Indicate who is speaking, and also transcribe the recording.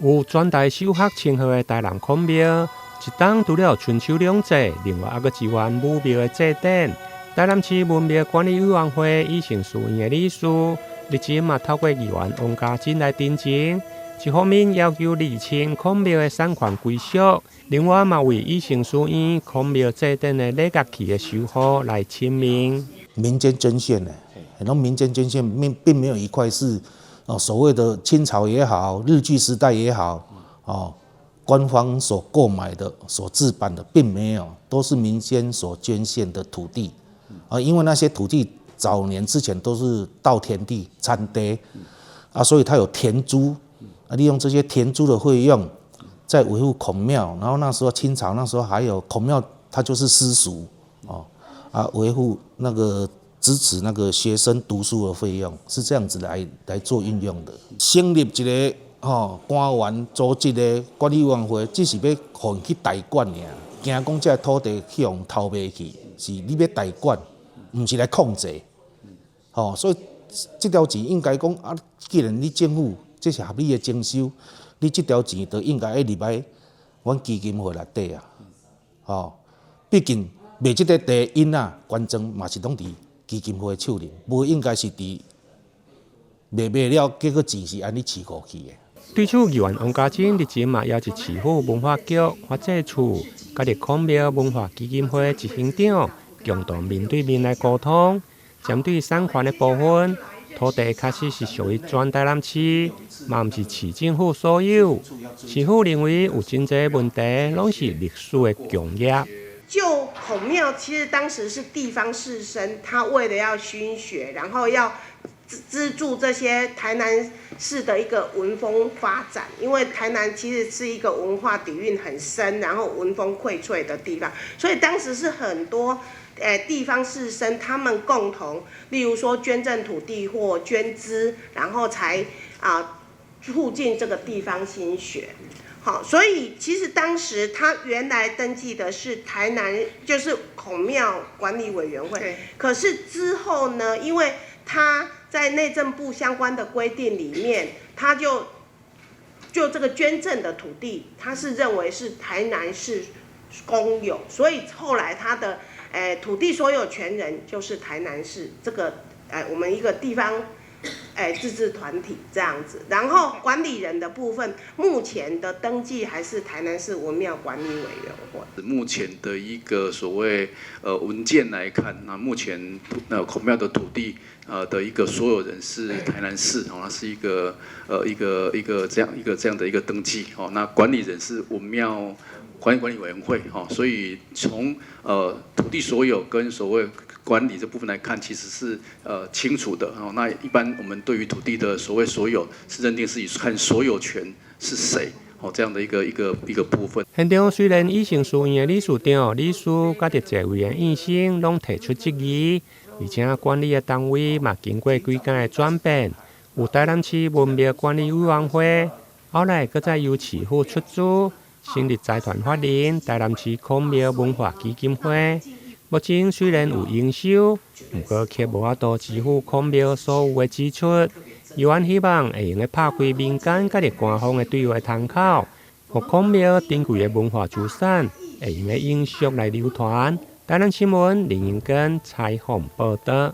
Speaker 1: 有全台首學稱號的台南孔廟，這冬除了春秋兩祭，另外猶閣支援武廟的祭典。台南市文廟管理委員會以盛書院的理事，日前嘛透過議員王家珍來陳情，一方面要求釐清孔廟的產權歸屬，另外嘛為以盛書院孔廟祭典的禮樂器的修護來請命。
Speaker 2: 民間捐獻的，很多民間捐獻並沒有一塊是哦所謂的清朝也好，日據時代也好，哦官方所購買的、所置辦的，並沒有，都是民間所捐獻的土地。啊，因為那些土地早年之前都是稻田地、田地，啊，所以它有田租，啊，利用這些田租的費用，在維護孔廟。然後那時候清朝那時候還有孔廟，它就是私塾，哦，啊，維護那個支持那個學生讀書的費用，是這樣子來做運用的。成立一個吼官員組織的管理委員會，只是欲予𪜶去代管爾，驚講這個土地去予偷賣去，是你欲代管，毋是來控制，吼，所以這條錢應該講啊，既然你政府這是合理的徵收，你這條錢就應該愛入來阮基金會內底啊，吼，畢竟賣這個地𪜶仔捐贈嘛是攏佇基金會手裡，無應該是佇賣賣了，結果錢是按呢飼庫去的。
Speaker 1: 對此，議員王家珍日前嘛邀集市府文化局、發展處、佮佇孔廟文化基金會執行長共同面對面來溝通，針對產權的部分，土地確實是屬於全台南市，嘛毋是市政府所有。市府認為有真濟問題，攏是歷史的共業。
Speaker 3: 就孔廟，其實當時是地方士紳，他為了要興學，然後要資助這些台南市的一個文風發展，因為台南其實是一個文化底蘊很深，然後文風薈萃的地方，所以當時是很多地方士紳他們共同，例如說捐贈土地或捐資，然後才促進這個地方興學。好，所以其實當時他原來登記的是台南，就是孔廟管理委員會。可是之後呢，因為他在內政部相關的規定裡面，他就這個捐贈的土地，他是認為是台南市公有，所以後來他的土地所有權人就是台南市這個我們一個地方自治團體這樣子，然後管理人的部分，目前的登記還是台南市文廟管理委員會。
Speaker 4: 目前的一個所謂文件來看，那目前孔廟的土地的一個所有人是台南市，哦，它是一個這樣的一個登記，哦，那管理人是文廟管理委員會，哦，所以從土地所有跟所謂管理這部分來看，其實是清楚的哦。那一般我們對於土地的所謂所有，是認定是以看所有權是誰哦這樣的一個部分。
Speaker 1: 現場雖然以盛書院的理事長、理事佮特濟委員應生攏提出質疑，而且管理的單位嘛經過幾工的轉變，有台南市文廟管理委員會，後來閣再由市府出資成立財團法人台南市孔廟文化基金會。目前雖然有營收，毋過卻無法度支付孔廟所有的支出。議員希望會用得拍開民間佮官方的對話窗口，予孔廟珍貴的文化資產會用得永續來流傳。台南新聞林英根採訪報導。